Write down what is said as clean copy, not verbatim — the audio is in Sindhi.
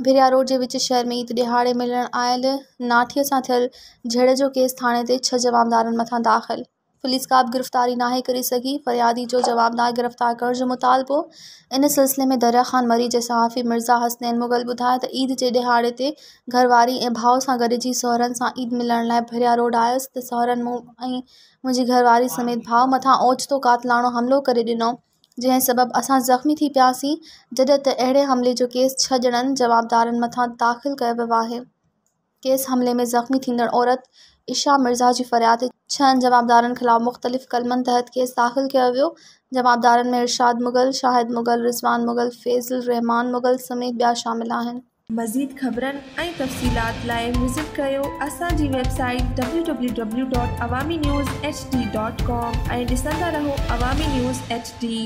ڀريا روڊ جي وچ شهر ۾ عيد ڏهاڙي ملڻ آيل ناٺي سان ٿيل جهيڙي جو ڪيس ٿاڻي تي ڇهه جوابدارن مٿان داخل، پوليس ڪا به گرفتاري ناهي ڪري سگهي، فريادي جو جوابدار گرفتار ڪرڻ جو مطالبو. ان سلسلي ۾ دريا خان مري جي صحافي مرزا حسنين مغل ٻڌايو ته عيد جي ڏهاڙي تي گهرواري ۽ ڀاء سان گڏجي سهرن سان عيد ملڻ لاء ڀريا روڊ آيس ته سهرن مون ۽ منهنجي گهرواري سميت ڀاء مٿان اوچتو قاتلاڻو حملو ڪري ڏنو. جنهن سبب اسان زخمي ٿي پياسين، جڏهن ته اهڙي حملي جو ڪيس ڇهه ڄڻن جوابدارن مٿان داخل ڪيو ويو آهي. ڪيس حملي ۾ زخمي ٿيندڙ عورت عشا مرزا جي فرياد تي ڇهن جوابدارن خلاف مختلف قلمن تحت ڪيس داخل ڪيو ويو، جوابدارن ۾ ارشاد مغل، شاهد مغل، رضوان مغل، فيض الرحمان مغل سميت ٻيا شامل آهن. مزيد خبرن ۽ تفصيلات لاء وزٽ ڪريو اسان جي website W W W dot Awami news H D dot com ۽ ڏسندا رهو عوامي نيوز ايڇ ڊي.